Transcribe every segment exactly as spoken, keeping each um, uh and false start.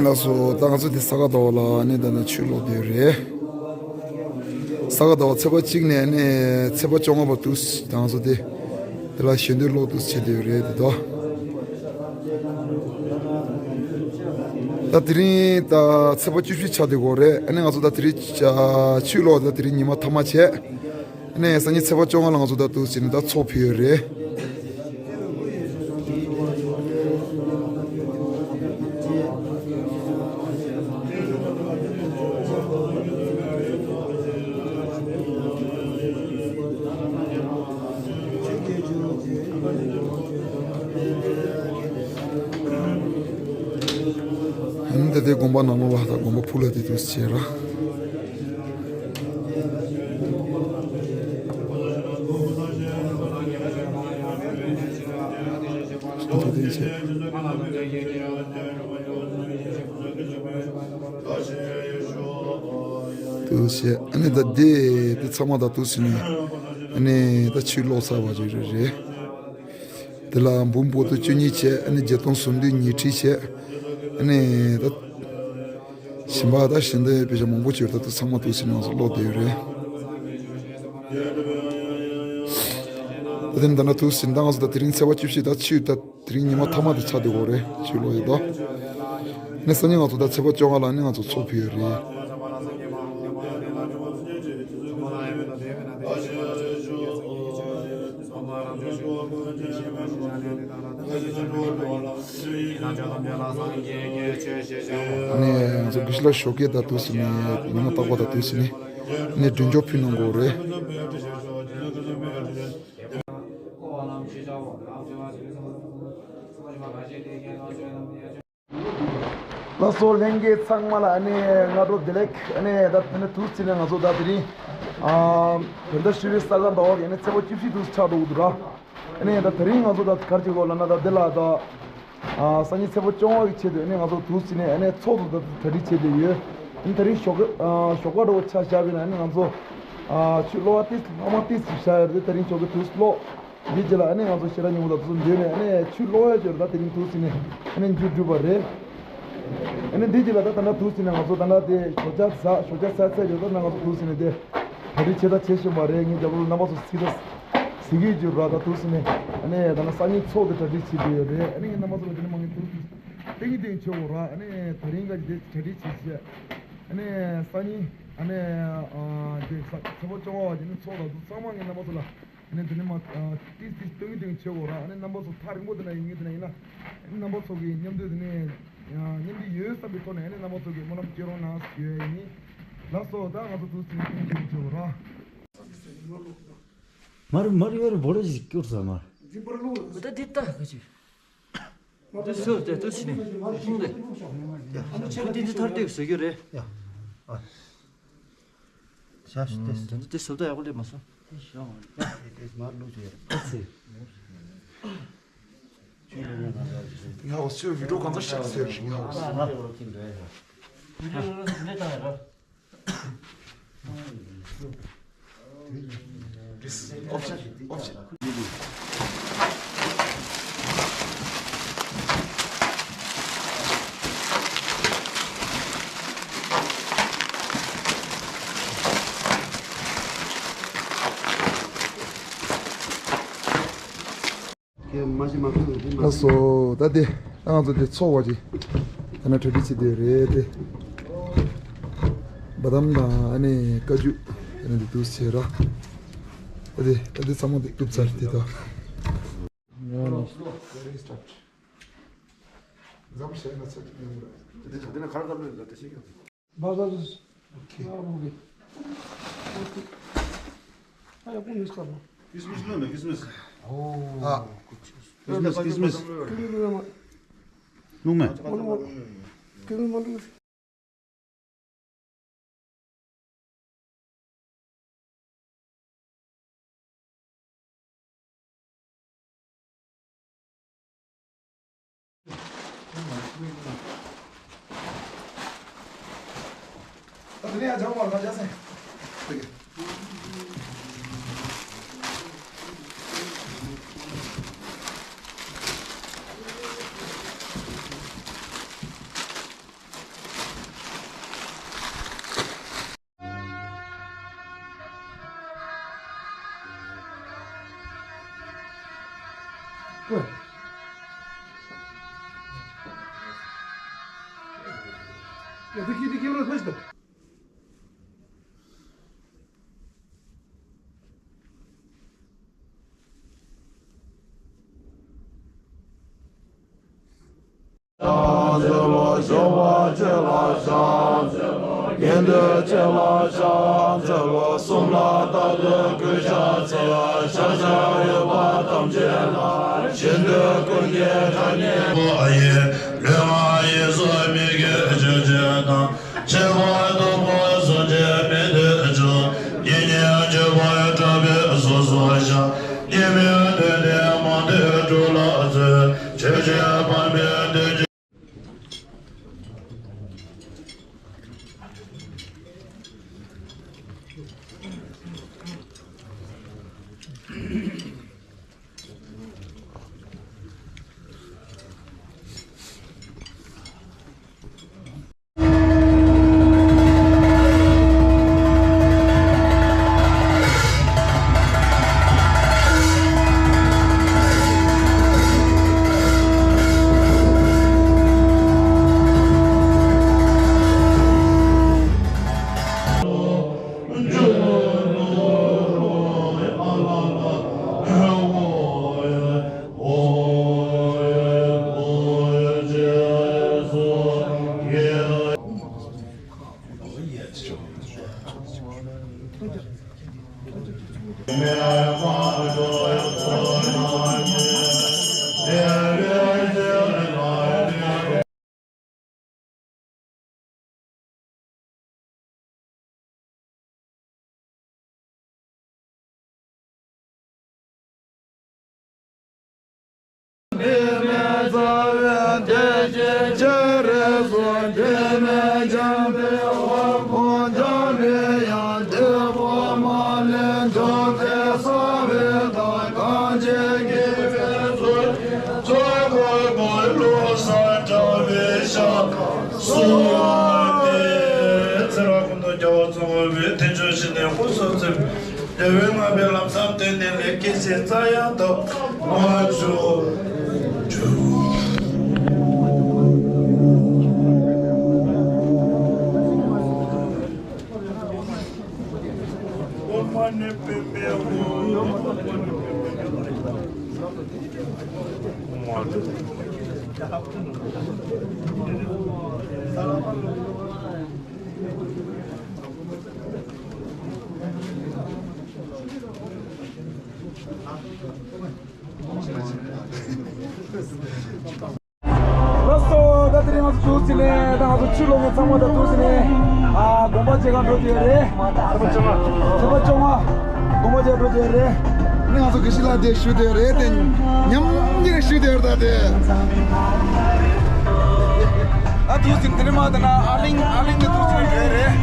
ལགས་སོ། ད་ང་ཚོ་དེ་ས་ག་ཟླ་བ་ལ་ཨ་ནི་ད་ནི་ཆུ་གློག་དེ་རེད། ས་ག་ཟླ་བ་ཚེས་པ་གཅིག་ནས་ཨ་ནི་ཚེས་པ་བཅོ་ལྔ་བར་དུ་ད་ང་ཚོ་དེ་དེ་ལ་ཞལ་འདོན་གློག་དུ་བྱེད་དེ་རེད་དེ་དོ། ད་དེ་རིང་ད་ཚེས་པ་བཅུ་བཞི་ཆགས་དེ་གོ་རེད། ཨ་ནི་ང་ཚོ་ད་དེ་རིང་ཆུ་གློག་ད་དེ་རིང་ཉི་མ་མཐའ་མ་བྱས། ཨ་ནི་སང་ཉིན་ཚེས་པ་བཅོ་ལྔ་ལ་ང་ཚོ་ད་དུ་ཟིན་ད་ཚོགས་ཕུལ་ཡོད་རེད། ཨ་ནི་ད་དེ་དགོན་པ་ནང་ལོགས་ལ་ད་དགོན་པ་ཕུག་ལ་དེ་དུས་བྱས་ར། དུ་བྱས། ཨ་ནི་ད་དེ་དེ་ཚང་མ་ད་དུ་ཟིན་ནས་ཨ་ནི་ད་ཆུ་གློག་ཚར་བ་ཅིག་རེད། དེ་ལ་འབུམ་པོ་ཏི་བཅུ་གཉིས་བྱས། ཨ་ནི་བརྒྱད་སྟོང་སུམ་བདུན་ཉི་ཁྲི་བྱས། ཨ་ནི་ད་གཞན་པ་ད་གཞན་དེ་དཔེ་ཆ་མང་པོ་བྱས། ད་དུ་ཚང་མ་དུ་ཟིན་ནས་ང་ཚོ་ཀློག་བསྡད་ཡོད་རེད། ད་དེ་ནི་ད་ན་དུ་ཟིན་ད་ང་ཚོ་ད་དེ་རིང་ཚེས་པ་བཅུ་བཞི་ད་ཆུ་ད། དེ་རིང་ཉི་མ་མཐའ་མ་དེ་ཆགས་བསྡད་ཡོད་རེད། ཆུ་གློག་ཡོད་དོ། ནས་སང་ཉིན་ང་ཚོ་ད་ཚེས་པ་བཅོ་ལྔ་ལ་ནི་ང་ཚོ་ཚོགས་ཕུལ་ཡོད་རེད། ནས་ང་ཚོ་དགེ་བཤེས་ལགས་ཞོགས་ཀས་ད་དུས་སུ་ནས་ཉི་མ་རྟག་པར་ད་དུས་སུ་ནས་ནས་མགྲོན་ཆོག་ཕུལ་གནང་དགོས་རེད། ལགས་སོ། ལྷན་རྒྱས་ཚང་མ་ལ་ཨ་ནི་སྔ་དྲོ་བདེ་ལེགས། ཨ་ནི་ད་དེ་ནི་དུས་ཚོད་ནས་ང་ཚོ་ད་དེ་རིང་ཨ་བོད་ཟླ་བཞི་པའི་ས་ག་ཟླ་བ་གི་ཨ་ནི་ཚེས་པ་བཅུ་བཞི་དུས་ཆགས་འགྲོ་གི་འདུག་ར། ཨ་ནི་ད་དེ་རིང་ང་ཚོ་ད་ག་རེ་བྱེད་དགོས་ལབ་ན་ད་དེ་ལ་ད་ཨ་སང་ཉིན་ཚེས་པ་བཅོ་ལྔ་གི་ཆེད་དུ་ཨ་ནི་ང་ཚོ་དུས་ཚོད་ནས་ཨ་ནི་ཚོགས་འདུ་ད་གྲ་སྒྲིག་བྱས་ཏེ་ཡོད། ཨ་ནི་དེ་རིང་ཞོགས་ཀ་ཨ་ཞོགས་པ་འགྲོ་ཆ་བཞག་པ་ཡིན་ན་ཨ་ནི་ང་ཚོ་ཨ་ཆུ་གློག་ཏིས་ལྷག་མ་ཏིས་བཞག་ཡོད་རེད། དེ་རིང་ཞོགས་ཀ་དུས་གློག་འདིའི་རྗེས་ལ་ཨ་ནི་ང་ཚོ་ཤེས་རབ་སྙིང་པོ་དང་དུས་འདོན་ནས་ཨ་ནི་ཆུ་གློག་ཡོད་ཅོར་ད་དེ་རིང་དུས་ཟིན་ནས་ཨ་ནི་མཇུག་གྲུབ་པ་རེད། ཨ་ནི་འདིའི་རྗེས་ལ་ད་ད་ལྟ་དུས་ཟིན་ནས་ང་ཚོ་ད་ལྟ་དེ་ཞོགས་ཇ་ཟ་ཞོགས་ཇ་ཟ་ཚར་ཡོད། ད་ང་ཚོ་དུས་ཟིན་ནས་དེ་གྲ་སྒྲིག་བྱེད་ད་བྱེད་བཞིན་པ་རེད། ངས་རྒྱབ་ལོགས་རྣམ་པ་ཚོ་གཟིགས་ད་གཟིགས་ཀྱི་ཡོད་ཅོར་ར། ད་དུས་ཟིན་ནས་ཨ་ནི་ད་ལྟ་སང་ཉིན་ཚོགས་དེ་གྲ་སྒྲིག་བྱེད་ཀྱི་ཡོད་རེད། ཨ་ནི་ངས་རྣམ་པ་ཚོ་ལ་དེ་ནས་མ་ངས་དུས་ཏིང་ཏིང་བྱེད་འོ་ར། ཨ་ནི་ད་རིང་ག་དེ་གྲ་སྒྲིག་བྱེད་བྱེད། ཨ་ནི་སང་ཉིན་ཨ་ནི་ཨ་དེ་ཚ་ཚ་པོ་ཅོང་བ་དེ་ནི་ཚོགས་ད་དུ་ཚང་མ་ངས་རྣམ་པ་ཚོ་ལ་ཨ་ནི་དེ་ནི་མ་ཏིག་ཏིག་སྟོན་གི་སྟོན་གི་བྱེད་འོ་ར། ཨ་ནི་རྣམ་པ་ཚོ་ཐག་རིང་པོ་དེ་ན་ཡིན་གི་དེ་ན་ཡིན་ན་ཨ་ནི་རྣམ་པ་ཚོ་གི་མཉམ་དུ་དེ་ནི་མཉམ་དུ་ཡོད་བསམ་པའི་ཐོག་ནས་ཨ་ནི་རྣམ་པ་ཚོ་གི་སྨོན་ལམ་སྐྱེ་རོགས་གནང་ཞུ་ཡ་ཡིན། ལགས་སོ། ད་ང་ཚོ་དུ་ཚིག་སྟོན་གི་བྱེད་འོ་ར། མར་མར་ཡོར་བོར་ཞིག་སྐྱུར་ས་མར། ད་འདི་ལྟ་ག་ཅི། དེ་སུ་དེ་དུ་ཕྱི་ནས་ཁུང་དེ། ཁུང་དེ་འདི་ཐར་དུས་བཟོ་རྒྱུ་རེད། ཡ། ཨ། ཤ་ཤ་དེ། དེ་འདི་དེ་བཟོ་ལྟ་ཡག་པོ་སླེབས་མ་སོང་། དེ་ཤ་མ་རེད། དེ་མར་བླུགས་བྱས་རེད། ཨ་ཙི། ཡ་འོ་ཚོས་བི་ཌིའོ་གང་ཚ་ཤག་ཟེར་ཞིག་ཡ་འོ། This is option, option. ལགས་སོ། ད་དེ་ང་ཚོ་དེ་ཚོགས་པ་ཅིག་ད་ནི་གྲ་སྒྲིག་བྱེད་དེ་རེད་དེ། བ་དམ་དང་ཨ་ནི་ཀ་ཅུ་ཨ་ནི་འདི་འདུག་ཟེར་ར། ད་དེ་ད་དེ་ཚང་མ་དེ་གཏུབ་ཚར་དེ་ད། འཛམ་བཤད་ན་ཚ་གི་ཡོང་གི་རེད། དེ་དེ་ན་གར་གར་ལོས་ལ་དེ་ཤེས་ཀྱང་། Bye bye. Okay. Ah, okay. Okay. Ah, ya, pues, está, ¿no? Kismis lo, no, kismis. Oh. Ah. Kismis, kismis. Kismis lo, no. No me. Bueno, bueno. Kismis, bueno. འདི་ཁྱེད་ཀྱི་ཁྱེད་རང་ཐོས་ཤིག་དང་། ཕྱག་འཚལ་ལོ། སྐྱོབ་པ་ཆོས་ལ་ཕྱག་འཚལ་ལོ། དགེ་འདུན་ཆོས་ལ་ཕྱག་འཚལ་ལོ། གསུམ་ལ་བདག་ཏུ་གུས་ཕྱག་འཚལ། ཕྱག་བྱར་འོས་པ་ཐམས་ཅད་ལ། གཞན་དོན་ཀུན་གྱི་དགྲ་ཉེ་བ་ཡི། ལུས་ངག་ཡིད་གསུམ་མི་དགེ་བཅུ་སྤྱོད་དང་། འཆི་བ་སྡུག་པ་གསུམ་གྱིས་མི་འདོད་ཅིང་། ཉེ་ཉེ་གྱུར་པར་གྲགས་པའི་གཟུགས་སུ་ཤར། ཉི་མའི་འདུན་ཏེ་མང་ཐོས་སྒྲུབ་ལ་བརྩོན། ཆོས་ཀྱི་ཕན་པའི་དོན་གྱི། ཚེ་རབས་ཀུན་ཏུ་རྒྱལ་བ་ཚོགས་པའི་དེ་ཆོས་ཤིང་ནས་སྐུ་གསུམ་ཚེ། རྒྱལ་བའི་བསྔགས་པའི་ལམ་བཟང་བསྟན་ནས་ལས་སྐྱེས་ཤིང་རྩ་ཡང་དག་མ་བྱུང་། ལགས་སོ། ད་དེ་རིང་ང་ཚོ་འདུག་སེ་ནས་ད་ང་ཚོ་ཕྱི་ལོགས་ནས་ཚང་མ་ད་འདུག་སེ་ནས་ཨ་དགོངས་པ་བཞེས་ག་འགྲོ་བསྡད་ཡོད་རེད། ཚེས་པ་བཅོ་ལྔ། དགོངས་པ་བཞེས་འགྲོ་བསྡད་ཡོད་རེད། ནི་ང་ཚོ་དགེ་བཤེས་ལགས་དེ་ཞུ་བསྡད་ཡོད་རེད་དེ། ཉམས་ཉེས་ཞུ་བསྡད་ཡོད་རེད་ད་དེ། ཨ་འདུག་སེ་དེ་རིང་མ་ད་ན་ཨ་གླིང་ཨ་གླིང་ནས་འདུག་སེ་ནས་འགྲོ་ཡོད་རེད།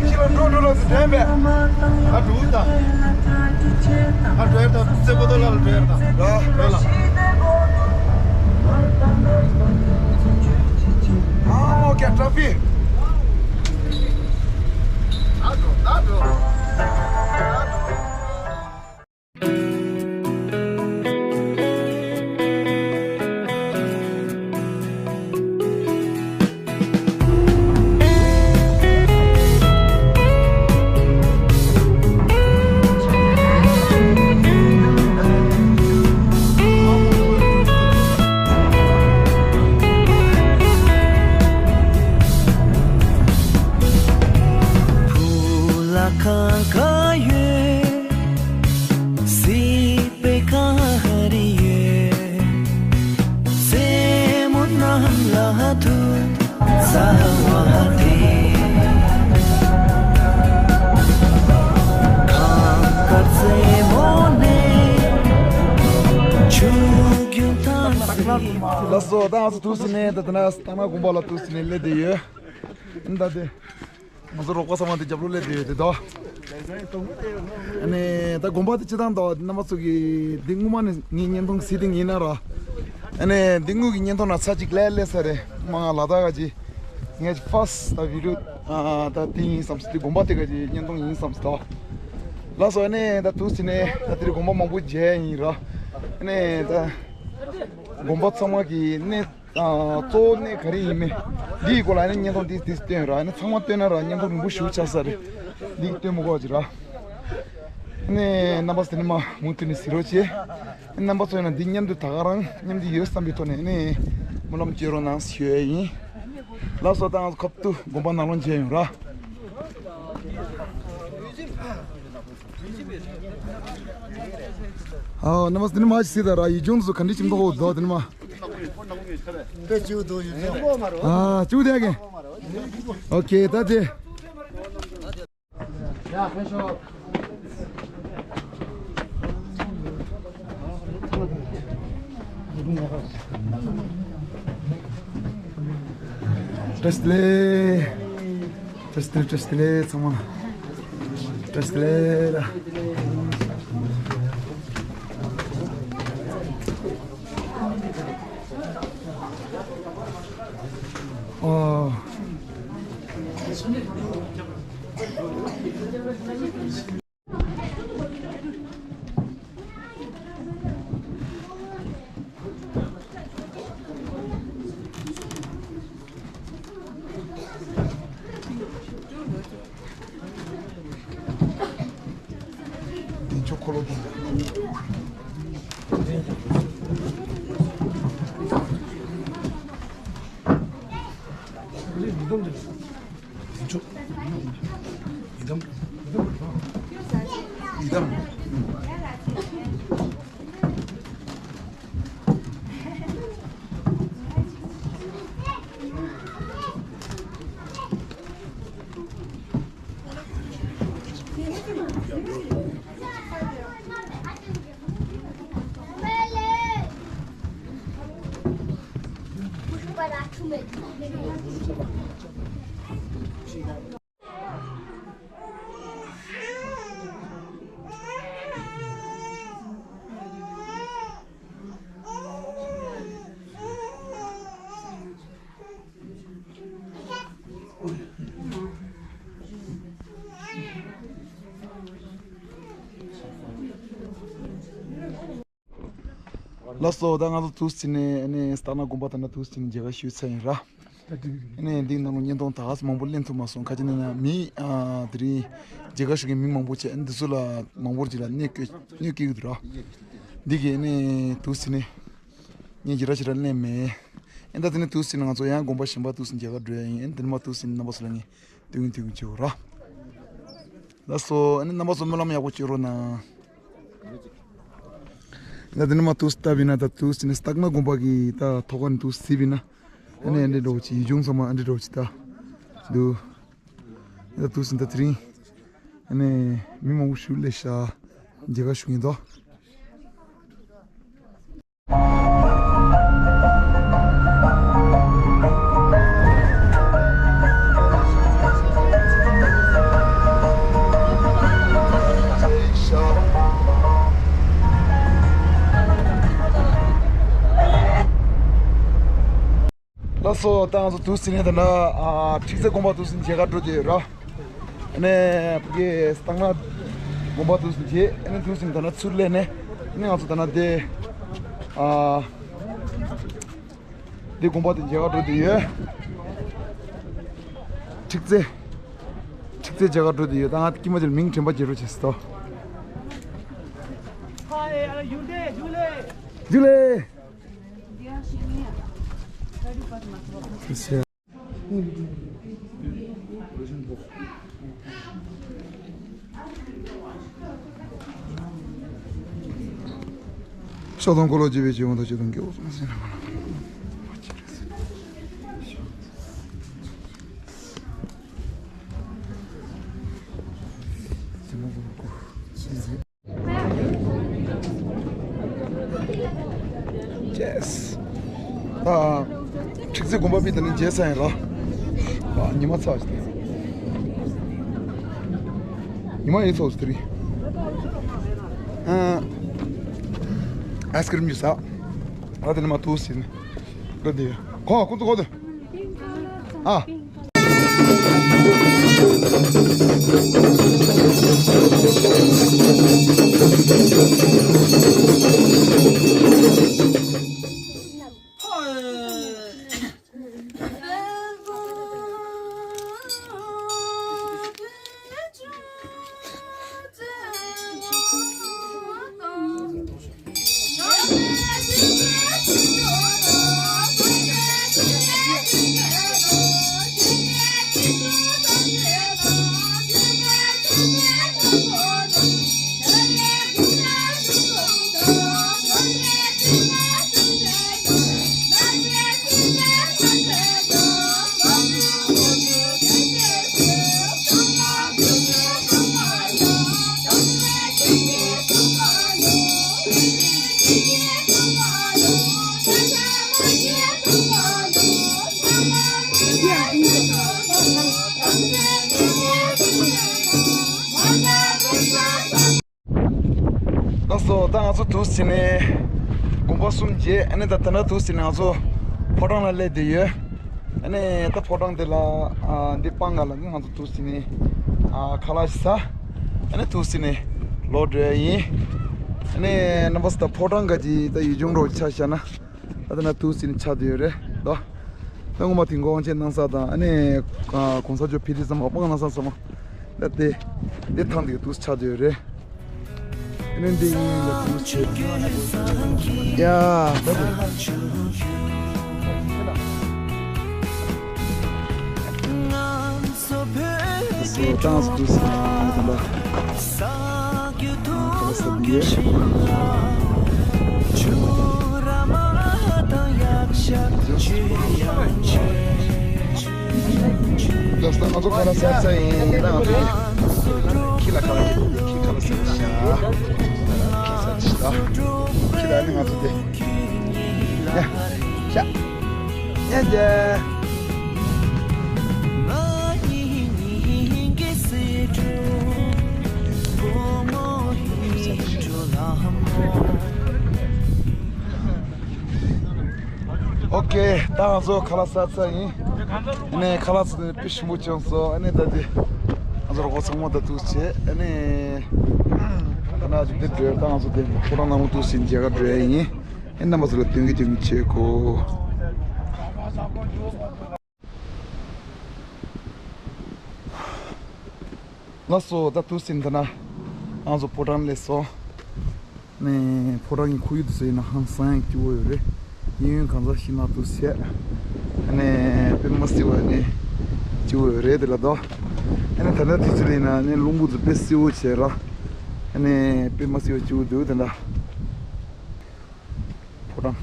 ཤི་བ་འགྲོ་འགྲོ་ལ་སུ་དྲན་པས། ཨ་འགྲོ་ད། ཨ་འགྲོ་ཡ་ད་སེ་པོ་ཏོ་ལ་ལ་འགྲོ་ཡ་ད། ལ་འགྲོ་ལ། ཨ་མོ་ཀྱ་ཊ་ཕི། ཨ་འགྲོ་ད་འགྲོ། ལགས་སོ། ད་ང་ཚོ་དུས་ཟིན་ནས་ད་ད་ན་སྟག་སྣ་དགོན་པ་ལ་དུས་ཟིན་ནས་སླེབས་བསྡད་ཡོད། ཨ་ནི་ད་དེ་ང་ཚོ་རོགས་པ་ཚང་མ་དེ་རྒྱབ་ལོགས་སླེབས་བསྡད་ཡོད་དེ་དོ། ཨ་ནི་ད་དགོན་པ་དེ་སྤྱིར་བཏང་དོ་རྣམ་པ་ཚོ་གི་འདི་སྔོན་མ་ནས་ངའི་བརྙན་ཐུང་གཟིགས་བསྡད་ཡིན་ན་ར། ཨ་ནི་འདི་དངོས་ཀྱི་བརྙན་ཐུང་ནང་ཚར་གཅིག་སླེབས་སླེབས་ས་རེད། མ་ང་ལ་དྭགས་ཀྱི་ངས་ཕར་སི་ད་བི་ཌི་ཡོ་ཨ་ད་དེ་ཡིན་བསམ་སི་དེ་དགོན་པ་དེ་ག་ཅིག་བརྙན་ཐུང་ཡིན་བསམ་སི་དོ། ལགས་སོ། ཨ་ནི་ད་དུས་ཟིན་ནས་ད་དེ་རིང་དགོན་པ་མང་པོ་མཇལ་ཡིན་ར། ཨ་ནི་ད་དགོན་པ་ཚང་མ་གི་གནས་ཨ་གཙོ་བོ་གནས་ག་རེ་ཡིན་མིན་འདིའི་སྐོར་ལ་ཨ་ནི་བརྙན་ཐུང་འདི་འདི་སྟོན་ར། ཨ་ནི་ཚང་མ་སྟོན་ན་ར་བརྙན་ཐུང་རིང་པོ་ཞེ་པོ་ཆགས་ས་རེད། འདི་སྟོན་མི་དགོས་ཅིག་ར། ཨ་ནི་རྣམ་པ་ཚོ་དེ་ནས་མ་མུ་མཐུད་ནས་གཟིགས་རོགས་བྱེད། རྣམ་པ་ཚོ་ཡིན་ན་འདི་མཉམ་དུ་ད་ག་རང་མཉམ་དུ་ཡོད་བསམ་པའི་ཐོག་ནས་ནི་སྨོན་ལམ་བཅོལ་རོགས་གནང་ཞུ་ཡས་ཡིན། ལགས་སོ། ད་ང་ཚོ་ཁ་ཐུག་དགོན་པ་ནང་ལོགས་མཇལ་ཡོང་ར། ཨ་རྣམ་པ་ཚོ་དེ་ནས་མ་ཞིག་སྲིད་ད་ར། ཡིད་འབྱུང་ཚོ་ག་འདྲ་ཞིག་མདོག་འོ་མདོག་དེ་ནས་མ། ཨ་བཅུག་དེ་གན། ཨོ་ཁེ་ད་དེ། བཀྲ་ཤིས་བདེ་ལེགས། བཀྲ་ཤིས་བདེ་ལེགས། བཀྲ་ཤིས་བདེ་ལེགས་ཚང་མ། བཀྲ་ཤིས་བདེ་ལེགས་ལ། ཨོ། དེ་ཚོ་འཁོར་ལོ་དེ། ཡི་དམ། ཡི་དམ། ལགས་སོ། ད་ང་ཚོ་དུས་ཟིན་ནས་ཨ་ནི་སྟག་སྣ་དགོན་པ་དང་ན་དུས་ཟིན་ནས་མཇལ་ཁ་ཞུས་ཚར་ཡིན་ར། ཨ་ནི་འདི་ནང་ལ་བརྙན་ཐུང་ད་ག་ས་མང་པོ་ལེན་ཐུབ་མ་སོང་། ཁ་ཅིག་ནས་ན་མི་ཨ་དེ་རིང་མཇལ་ཁ་ཞུ་མཁན་མི་མང་པོ་བྱས། ཨ་ནི་འདི་ཚོ་ལ་མང་པོ་ཅིག་ལ་གནོད་སྐྱེལ་གནོད་སྐྱེལ་གྱི་འདུག་ར། འདི་གི་ཨ་ནི་དུས་ཟིན་ནས་ངས་ཞེ་དྲག་ཞེ་དྲག་ལེན་མེད། ཨ་ནི་ད་དེ་ནས་དུས་ཟིན་ནས་ང་ཚོ་ཡང་དགོན་པ་གཞན་པ་དུས་ཟིན་མཇལ་ཁ་འགྲོ་ཡ་ཡིན། ཨ་ནི་དེ་ནས་མ་དུས་ཟིན་ནས་རྣམ་པ་ཚོ་ལ་ངས་སྟོན་གྱི་སྟོན་གྱི་བྱེད་འོ་ར། ལགས་སོ། ཨ་ནི་རྣམ་པ་ཚོ་སྨོན་ལམ་ཡག་པོ་བཅོས་རོགས་གནང་། ད་དེ་ནས་མ་དུས་སྟབས་ཡིན་ན་ད་དུས་ཟིན་ནས་སྟག་སྣ་དགོན་པ་གི་ད་ཐོག་ཁ་ནས་དུས་ཟིན་བྱས་ན། ཨ་ནི་ཨ་འདྲ་འགྲོ་ཅི་ཡིད་འབྱུང་ཚང་མ་ཨ་འདྲ་འགྲོ་ཅི་ད་འདུག་ད་དུས་ཟིན་ད་དེ་རིང་ཨ་ནི་མི་མང་པོ་ཞིག་སླེབས་ཤག་མཇལ་ཁ་ཞུ་གི་ཡིན་དོ། ལགས་སོ། ད་ང་ཚོ་དུས་ཟིན་ནས་ད་ན་ཨ་ཁྲིག་རྩེ་དགོན་པ་དུས་ཟིན་མཇལ་ཁ་འགྲོ་བསྡད་ཡོད་ར། ཨ་ནི་ཕ་གི་སྟག་སྣ་དགོན་པ་དུས་ཟིན་མཇལ། ཨ་ནི་དུས་ཟིན་ད་ན་ཚུར་སླེབས་ནས་ཨ་ནི་ང་ཚོ་ད་ན་དེ་ཨ་དེ་དགོན་པ་དེ་མཇལ་ཁ་འགྲོ་བསྡད་ཡོད། ཁྲིག་རྩེ། ཁྲིག་རྩེ་མཇལ་ཁ་འགྲོ་བསྡད་ཡོད། ད་ང་དཀྱིལ་མ་ཅིག་ལ་མིང་དྲན་པ་བརྗེད་འགྲོ་བྱས་སོ། ཇུ་ལེ། ཕྱག་དང་འཁོར་ལོ་བཅས་པའི་སྤྱི་དབང་དང་སྤྱི་དང་དགེ་བ་གསུམ་ཟིན་ན། Yes. ཚེ་དགོན་པ་པི་དེ་ནི་མཇལ་ས་ཡིན་ར། ཨ། ཉི་མ་ཚ་ཞིག་དེ། ཉི་མ་ཡིན་ཚོགས་ཞིག་དེ་རིང་། ཨ། ཨའི་སི་ཀི་རིམ་ཉོས་ས། ཨ། དེ་ནི་མ་ཐུག་ཟིན། འགྲོ་དེ། ཁོ་ཁོ་ཚོ་ཁོ་ཚོ། ཨ། ལགས་སོ། ད་ང་ཚོ་དུས་ཟིན་ནས་དགོན་པ་གསུམ་མཇལ། ཨ་ནི་ད་ད་ལྟ་དུས་ཟིན་ནས་ང་ཚོ་ཕོ་བྲང་ལ་སླེབས་བསྡད་ཡོད། ཨ་ནི་ད་ཕོ་བྲང་དེ་ལ། ཨ། འདི་སྤང་ཁ་ལ་ནི་ང་ཚོ་དུས་ཟིན་ནས། ཨ། ཁ་ལག་ཅིག་ཟ། ཨ་ནི་དུས་ཟིན་ནས་ལོག་འགྲོ་ཡ་ཡིན། ཨ་ནི་རྣམ་པ་ཚོ་ད་ཕོ་བྲང་ག་ཅིག་ད་ཡུལ་ལྗོངས་འདྲ་བོ་ཆ་བཞག་ན། ད་ལྟ་ན་དུས་ཟིན་ཆགས་བསྡད་ཡོད་རེད་དོ། ད་སྔོན་མ་དེ་དགོང་ཆེན་གནང་ས་དང་། ཨ་ནི་གོང་ས་མཆོག་ཕེབས་དུས་ཙམ་པ་སྤང་གནང་ས་ཚང་མ་ད་དེ་དེ་ཐང་དེ་དུས་ཆགས་བསྡད་ཡོད་རེད། ཨ་ནི་འདི་ཡིན་ལ་དུས་ཆེ། ཡ། ད་དེ། སོ་ཏང་སུ་སི་ད་ལ་ཁ་ལག་ཟ་དུས་ཡོད། ལགས་སོ། ང་ཚོ་ཁ་ལག་ཟ་ཚར་ཡིན། ད་ང་ཚོ་ཁྱི་ལ་ཁ་ལག་ཁྱི་ཁ་ལག་ཟ་ཤ། ཁྱི་ཟ་ཅི་ད། ཁྱི་ལ་ནི་ང་ཚོ་དེ། ཡ། ཤ། ཡ་ཇེ། ཨོ་ཁེ། ད་ང་ཚོ་ཁ་ལག་ཟ་ཚར་ཡིན། ཨ་ནི་ཁ་ལག་ཟ་ནས་དཔེ་ཞིམ་པོ་བྱུང་སོང་། ཨ་ནི་ད་དེ་ང་ཚོ་རོགས་པ་ཚང་མ་ད་འདུག་བྱས། ཨ་ནི་ད་ནང་ཅིག་དེ་འགྲོ། ད་ང་ཚོ་དེ་ཕོ་བྲང་ནང་ལ་འདུག་ཟིན་མཇལ་ཁ་འགྲོ་ཡ་ཡིན། ཨེ། རྣམ་པ་ཚོ་ལ་སྟོན་གི་སྟོན་གི་བྱེད་གོ། ལགས་སོ། ད་དུས་ཟིན་ད་ན་ང་ཚོ་ཕོ་བྲང་སླེབས་སོང་། ནས་ཕོ་བྲང་གི་ཁོར་ཡུག་དེ་ཚོ་ཡིན་ན་ཧང་སང་ཡང་སྐྱིད་པོ་ཡོད་རེད། གཡས་གཡོན་གང་ས་ཞིག་ན་དུས་ཟིན། ཨ་ནས་དཔེ་མ་སྲིད་པ་ནས་སྐྱིད་པོ་ཡོད་རེད་དེ་ལ་དོ། ཨ་ནས་ད་ལྟ་དུས་ཚོད་ཡིན་ན་ནས་རླུང་བུ་ཚོ་དཔེ་བསིལ་པོ་བྱས་ར། ཨ་ནས་དཔེ་མ་སྲིད་པ་སྐྱིད་པོ་འདུག་དེ་འདྲ། ཕོ་བྲང་།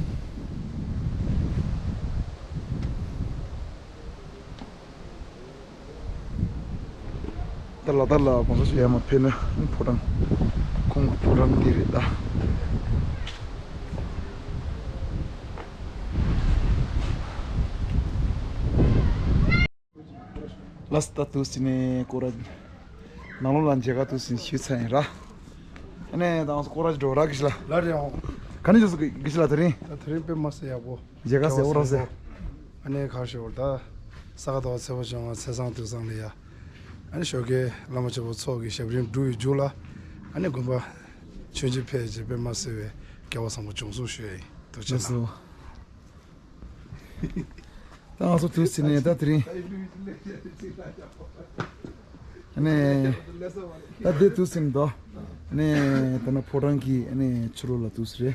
ད་ལ་དྭགས་ལ་གོང་ས་མཆོག་ཡར་མར་ཕེབས་ན་ཕོ་བྲང་། ཁོང་གི་ཕོ་བྲང་འདི་རེད་ད། ལགས་སོ། ད་དུས་ཟིན་ནས་སྐོར་ར། ནང་ལོགས་ལ་མཇལ་ཁ་དུས་ཟིན་ཞུས་ཚར་ཡིན་ར། ཨ་ནས་ད་ང་ཚོ་སྐོར་ར་ཅིག་འགྲོ་ར། དགེ་བཤེས་ལགས། ལགས་རེད་ཨོ། ག་ནས་བྱུང་སོང་དགེ་བཤེས་ལགས་དེ་རིང་། ད་དེ་རིང་དཔེ་མ་སྲིད་ཡག་པོ། མཇལ་ཁ་ཟེར་འོ་ར་ཟེར། ཨ་ནི་ག་ཞོར་ད་ས་ག་ཟླ་བ་ཚེས་པ་བཅོ་ལྔ་ཚེས་བཟང་དུས་བཟང་ལ་ཡ། ཨ་ནི་ཞོགས་ཀས་བླ་མ་ཆེན་པོ་ཚོགས་ཀྱི་ཞབས་རིམ་བསྒྲུབས་པའི་མཇུག་ལ། ཨ་ནི་དགོན་པ་མཆོད་མཇལ་ཕེབས་རྗེས་དཔེ་མ་སྲིད་པའི་སྐལ་བ་བཟང་པོ་བྱུང་སོང་ཞུ་ཡ་ཡིན། ཐུགས་རྗེ་གནང་། ད་ང་ཚོ་དུས་ཟིན་ནས་ད་དེ་རིང་། ཨ་ནི། ད་དེ་དུས་ཟིན་དོ། ཨ་ནི་ད་ནི་ཕོ་བྲང་གི་ཨ་ནི་ཕྱི་ལོགས་ལ་དུས་ཟིན་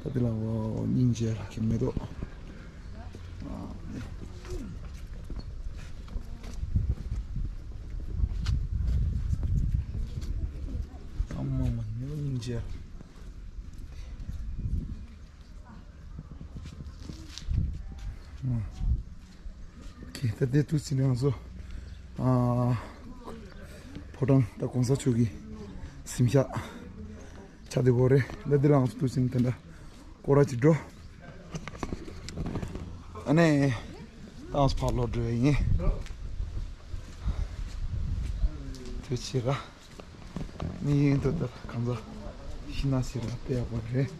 རེད། ད་དེ་ལ་འོ་སྙིང་རྗེ་ལ་ཁྱེད་མེ་ཏོག་ཨ་མ་མ་མེ་ཏོག་སྙིང་རྗེ། ཨོ་ཁེ། ད་དེ་དུས་ཟིན་ནས་ང་ཚོ། ཨ། ཕོ་བྲང་ད་གོང་ས་མཆོག་གི་གཟིམ་ཤག་ཆགས་བསྡད་ཡོད་རེད། ད་འདི་ལ་ང་ཚོ་དུས་ཟིན་དེ་འདྲ་སྐོར་ར་ཅིག་འགྲོ། ཨ་ནི། ཏང་ཕར་ལོག་འགྲོ་ཡ་ཡིན། དུས་ཕྱིས་ར། མི་ཡིན་དུ་ལྟར་གང་ཟག་ཤི་ན་ཤི་ར་དཔེ་ཡག་པོ་རེད།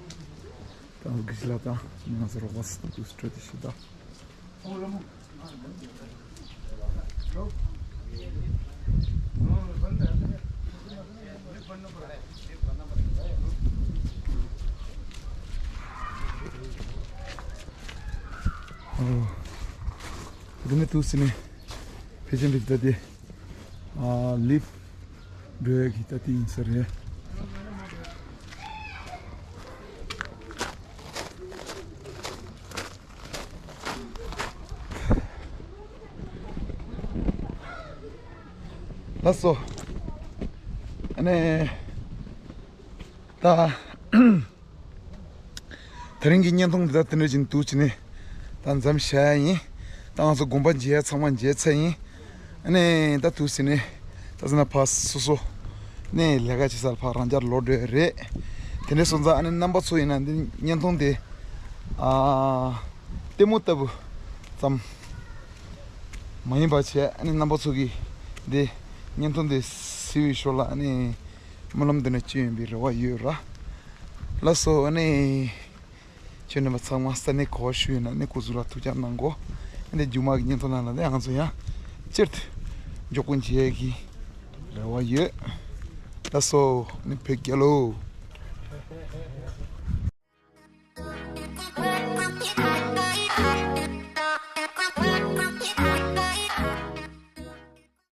ཏང་གི་ཤི་ལ་ཏང་ང་ཚོ་རོགས་པ་སུ་སྤྲོད་དེ་ཤི་ད། འདི་ནི་ཏུ་སི་ནི་ཕེ་ཅན་རིག་ད་དེ་ལིབ་འགྲོ་ཡ་གི་ད་དེ་ཡིན་ས་རེད། ལགས་སོ། ཨ་ནི། ད། དེ་རིང་གི་བརྙན་ཐུང་འདི་ད་དེ་འདྲ་ཅིག་འདུག་བྱས་ནས་ད་མཚམས་བཞག་ཡ་ཡིན། ད་ང་ཚོ་དགོན་པ་མཇལ་ཚང་མ་མཇལ་ཚར་ཡིན། ཨ་ནི་ད་འདུག་བྱས་ནས་ད་ཚོད་ན་ཕར་སོ་སོ་ནས་ལས་ཀ་བྱེད་སར་ཕར་རང་འཇགས་ལོག་འགྲོ་ཡ་རེད། དེ་འདྲ་སོང་ཙང་ཨ་ནི་རྣམ་པ་ཚོ་ཡིན་ན་འདི་བརྙན་ཐུང་དེ་ཨ་ལྟད་མོ་ལྟ་བུ་ཙམ་མ་ཡིན་པ་བྱས། ཨ་ནི་རྣམ་པ་ཚོ་གིས་འདི་བརྙན་ཐུང་དེ་གཟིགས་པའི་ཞོར་ལ་ཨ་ནི་སྨོན་ལམ་འདི་ནས་བྱོན་ཡོང་པའི་རེ་བ་ཡོད་ར། ལགས་སོ། ཨ་ནི་ཁྱེད་རྣམ་པ་ཚང་མ་ས་གནས་ག་པར་བཞུགས་ཡོད་ན་ཨ་ནི་སྐུ་གཟུགས་ལ་ཐུགས་ཅག་གནང་གོ། ཨ་ནི་མཇུག་མ་གི་བརྙན་ཐུང་ནང་ལ་ཨ་ནི་ང་ཚོ་ཡང་སྤྱིར་དུ་མགྱོགས་པོ་མཇལ་གྱི་རེ་བ་ཡོད། ལགས་སོ། ཨ་ནི་བོད་རྒྱལ་ལོ།